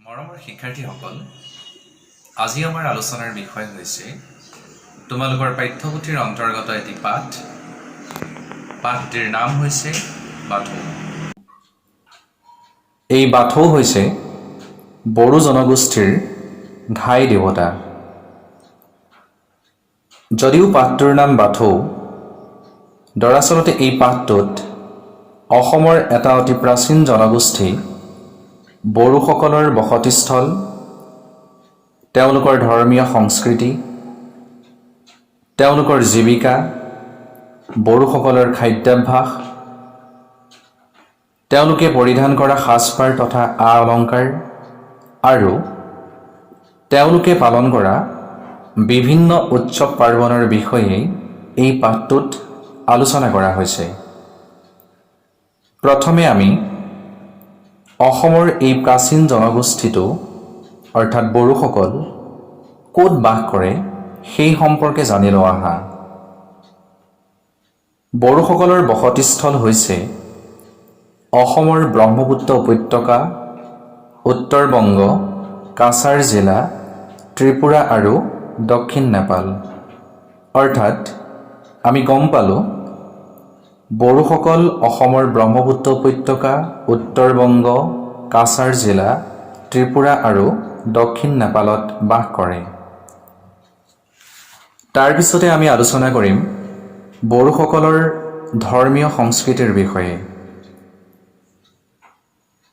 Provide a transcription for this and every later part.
মৰমৰ শিক্ষাৰ্থীসকল, আজি আমাৰ আলোচনাৰ বিষয় হৈছে তোমালোকৰ পাঠ্যপুথিৰ অন্তৰ্গত এটি পাঠ। পাঠটিৰ নাম হৈছে বাথৌ। এই বাথৌ হৈছে বড়ো জনগোষ্ঠীৰ ঘাই দেৱতা। যদিও পাঠটোৰ নাম বাথৌ, দৰাচলতে এই পাঠটোত অসমৰ এটা অতি প্ৰাচীন জনগোষ্ঠী বড়োসকলৰ বসতিস্থল, তেওঁলোকৰ ধৰ্মীয় সংস্কৃতি, তেওঁলোকৰ জীৱিকা, বড়োসকলৰ খাদ্যাভ্যাস, তেওঁলোকে পৰিধান কৰা সাজপাৰ তথা আ অলংকাৰ আৰু তেওঁলোকে পালন কৰা বিভিন্ন উৎসৱ পাৰ্বণৰ বিষয়েই এই পাঠটোত আলোচনা কৰা হৈছে। প্ৰথমে আমি অসমৰ এই প্ৰাচীন জনগোষ্ঠীটো, অৰ্থাৎ বড়োসকল ক'ত বাস কৰে, সেই সম্পৰ্কে জানি লওঁ আহা। বড়োসকলৰ বসতিস্থল হৈছে অসমৰ ব্ৰহ্মপুত্ৰ উপত্যকা, উত্তৰ বংগ, কাছাৰ জিলা, ত্ৰিপুৰা আৰু দক্ষিণ নেপাল। অৰ্থাৎ আমি গম পালোঁ, বড়োসকল অসমৰ ব্ৰহ্মপুত্ৰ উপত্যকা, উত্তৰ বংগ, কাছাৰ জিলা, ত্ৰিপুৰা আৰু দক্ষিণ নেপালত বাস কৰে। তাৰপিছতে আমি আলোচনা কৰিম বড়োসকলৰ ধৰ্মীয় সংস্কৃতিৰ বিষয়ে।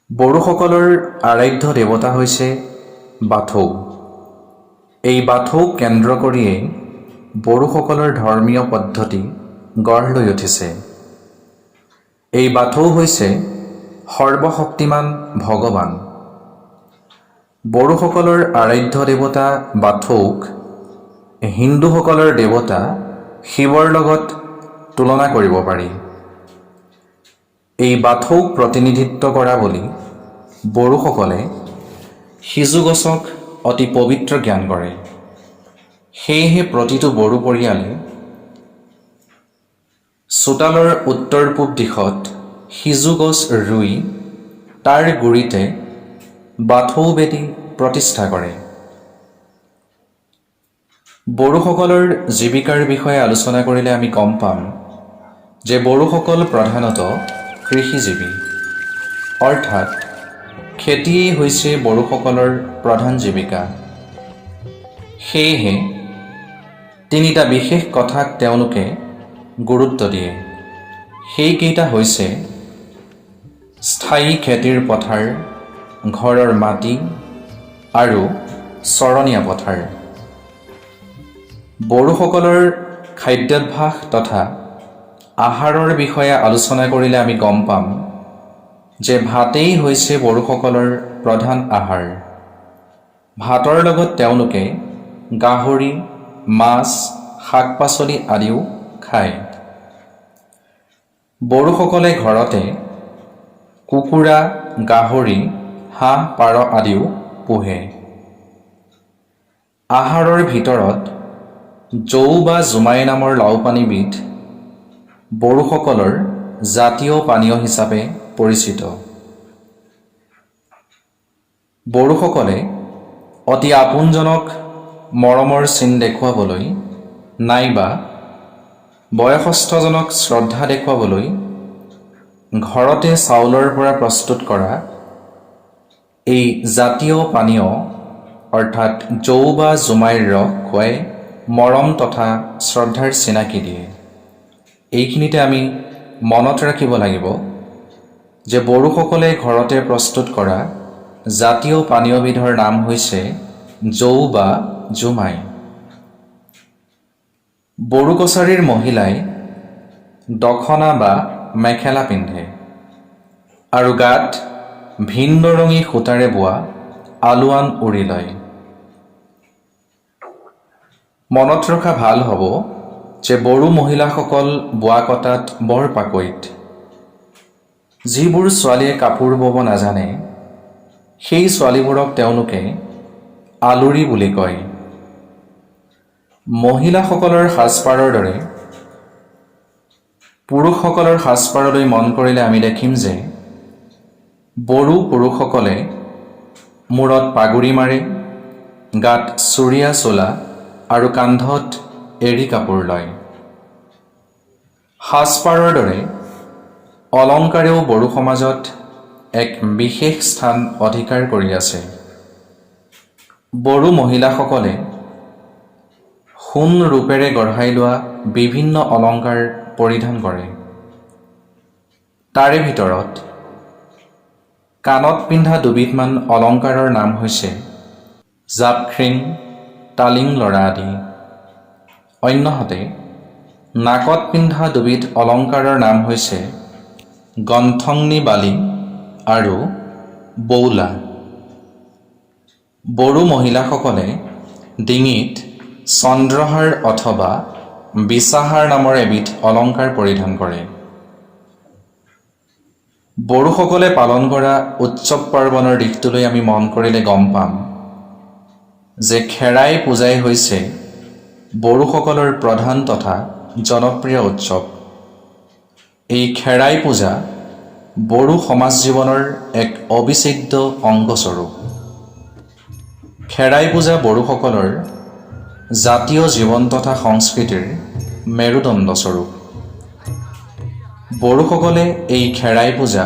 বড়োসকলৰ আৰাধ্য দেৱতা হৈছে বাথৌ। এই বাথৌক কেন্দ্ৰ কৰিয়েই বড়োসকলৰ ধৰ্মীয় পদ্ধতি গঢ় লৈ উঠিছে। এই বাথৌ হৈছে সৰ্বশক্তিমান ভগৱান। বড়োসকলৰ আৰাধ্য দেৱতা বাথৌক হিন্দুসকলৰ দেৱতা শিৱৰ লগত তুলনা কৰিব পাৰি। এই বাথৌক প্ৰতিনিধিত্ব কৰা বুলি বড়োসকলে সিজু গছক অতি পবিত্ৰ জ্ঞান কৰে। সেয়েহে প্ৰতিটো বড়ো পৰিয়ালে চোতালৰ উত্তৰ পূব দিশত সিজু গছ ৰুই তাৰ গুৰিতে বাথৌ বেদী প্ৰতিষ্ঠা কৰে। বড়োসকলৰ জীৱিকাৰ বিষয়ে আলোচনা কৰিলে আমি গম পাম যে বড়োসকল প্ৰধানতঃ কৃষিজীৱী, অৰ্থাৎ খেতিয়েই হৈছে বড়োসকলৰ প্ৰধান জীৱিকা। সেয়েহে তিনিটা বিশেষ কথাক তেওঁলোকে গুৰুত্ব দিয়ে। সেইকেইটা হৈছে স্থায়ী খেতিৰ পথাৰ, ঘৰৰ মাটি আৰু চৰণীয়া পথাৰ। বড়োসকলৰ খাদ্যাভ্যাস তথা আহাৰৰ বিষয়ে আলোচনা কৰিলে আমি গম পাম যে ভাতেই হৈছে বড়োসকলৰ প্ৰধান আহাৰ। ভাতৰ লগত তেওঁলোকে গাহৰি, মাছ, শাক পাচলি আদিও খায়। বড়োসকলে ঘৰতে কুকুৰা, গাহৰি, হাঁহ, পাৰ আদিও পোহে। আহাৰৰ ভিতৰত জৌ বা জোমাই নামৰ লাওপানীবিধ বড়োসকলৰ জাতীয় পানীয় হিচাপে পৰিচিত। বড়োসকলে অতি আপোনজনক মৰমৰ চিন দেখুৱাবলৈ নাইবা বয়সস্থজনক শ্ৰদ্ধা দেখুৱাবলৈ ঘৰতে চাউলৰ পৰা প্ৰস্তুত কৰা এই জাতীয় পানীয়, অৰ্থাৎ জৌ বা জোমাইৰ ৰস খুৱাই মৰম তথা শ্ৰদ্ধাৰ চিনাকি দিয়ে। এইখিনিতে আমি মনত ৰাখিব লাগিব যে বড়োসকলে ঘৰতে প্ৰস্তুত কৰা জাতীয় পানীয়বিধৰ নাম হৈছে জৌ বা জোমাই। বড়ো কছাৰীৰ মহিলাই দখনা বা মেখেলা পিন্ধে আৰু গাত ভিন্ন ৰঙী সূতাৰে বোৱা আলোৱান উৰি লয়। মনত ৰখা ভাল হ'ব যে বড়ো মহিলাসকল বোৱা কটাত বৰ পাকৈত। যিবোৰ ছোৱালীয়ে কাপোৰ বব নাজানে, সেই ছোৱালীবোৰক তেওঁলোকে আলুৰি বুলি কয়। মহিলাসকলৰ সাজপাৰৰ দৰে পুৰুষসকলৰ সাজপাৰলৈ মন কৰিলে আমি দেখিম যে বড়ো পুৰুষসকলে মূৰত পাগুৰি মাৰে, গাত চুৰিয়া চোলা আৰু কান্ধত এৰী কাপোৰ লয়। সাজপাৰৰ দৰে অলংকাৰেও বড়ো সমাজত এক বিশেষ স্থান অধিকাৰ কৰি আছে। বড়ো মহিলাসকলে সোণ ৰূপেৰে গঢ়াই লোৱা বিভিন্ন অলংকাৰ পৰিধান কৰে। তাৰে ভিতৰত কাণত পিন্ধা দুবিধমান অলংকাৰৰ নাম হৈছে জাপখ্ৰিং, তালিং লৰা আদি। অন্যহাতে নাকত পিন্ধা দুবিধ অলংকাৰৰ নাম হৈছে গন্থংনি বালি আৰু বৌলা। বড়ো মহিলাসকলে ডিঙিত চন্দ্ৰহাৰ অথবা বিচাহাৰ নামৰ এবিধ অলংকাৰ পৰিধান কৰে। বড়োসকলে পালন কৰা উৎসৱ পাৰ্বণৰ দিশটোলৈ আমি মন কৰিলে গম পাম যে খেৰাই পূজাই হৈছে বড়োসকলৰ প্ৰধান তথা জনপ্ৰিয় উৎসৱ। এই খেৰাই পূজা বড়ো সমাজ জীৱনৰ এক অবিচ্ছেদ্য অংগস্বৰূপ। খেৰাই পূজা বড়োসকলৰ জাতীয় জীৱন তথা সংস্কৃতিৰ মেৰুদণ্ডস্বৰূপ। বড়োসকলে এই খেৰাই পূজা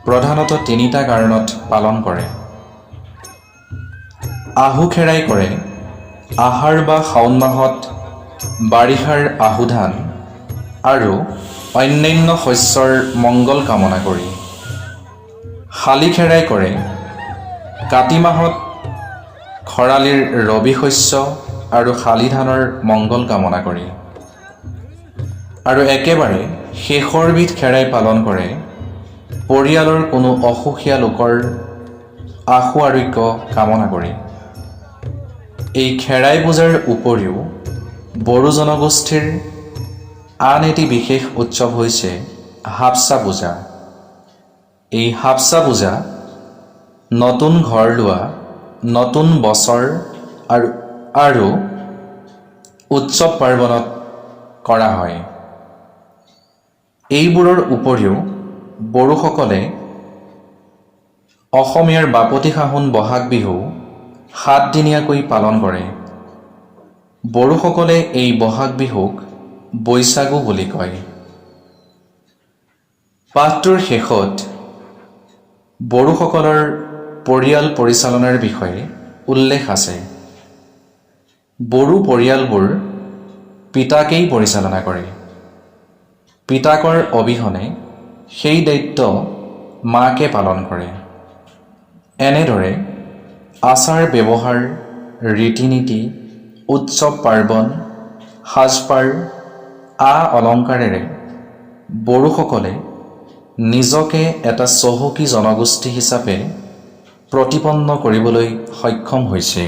প্ৰধানতঃ তিনিটা কাৰণত পালন কৰে। আহু খেৰাই কৰে আহাৰ বা শাওণ মাহত বাৰিষাৰ আহু ধান আৰু অন্যান্য শস্যৰ মংগল কামনা কৰি। শালি খেৰাই কৰে কাতি মাহত খৰালিৰ ৰবি শস্য আৰু শালি ধানৰ মংগল কামনা কৰি। আৰু একেবাৰে শেষৰবিধ খেৰাই পালন কৰে পৰিয়ালৰ কোনো অসুখীয়া লোকৰ আশু আৰোগ্য কামনা কৰি। এই খেৰাই পূজাৰ উপৰিও বড়ো জনগোষ্ঠীৰ আন এটি বিশেষ উৎসৱ হৈছে হাপচা পূজা। এই হাপচা পূজা নতুন ঘৰ লোৱা, নতুন বছৰ আৰু উৎসৱ পাৰ্বণত কৰা হয়। এইবোৰৰ উপৰিও বড়োসকলে অসমীয়াৰ বাপতি সাহোন বহাগ বিহু সাতদিনীয়াকৈ পালন কৰে। বড়োসকলে এই বহাগ বিহুক বৈশাগু বুলি কয়। পাঠটোৰ শেষত বড়োসকলৰ পৰিয়াল পৰিচালনাৰ বিষয়ে উল্লেখ আছে। বড়ো পৰিয়ালবোৰ পিতাকেই পৰিচালনা কৰে। পিতাকৰ অবিহনে সেই দায়িত্ব মাকে পালন কৰে। এনেদৰে আচাৰ ব্যৱহাৰ, ৰীতি নীতি, উৎসৱ পাৰ্বণ, সাজপাৰ, আ অলংকাৰেৰে বড়োসকলে নিজকে এটা চহকী জনগোষ্ঠী হিচাপে প্ৰতিপন্ন কৰিবলৈ সক্ষম হৈছে।